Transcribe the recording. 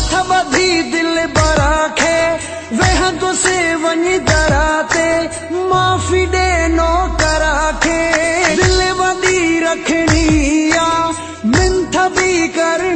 هٿ ٻڌي دلبر کي، ويهندس وڃي در تي، معافي ڏي نوڪر کي. دل وڏي رکڻي آ، منٿ به ڪرڻي.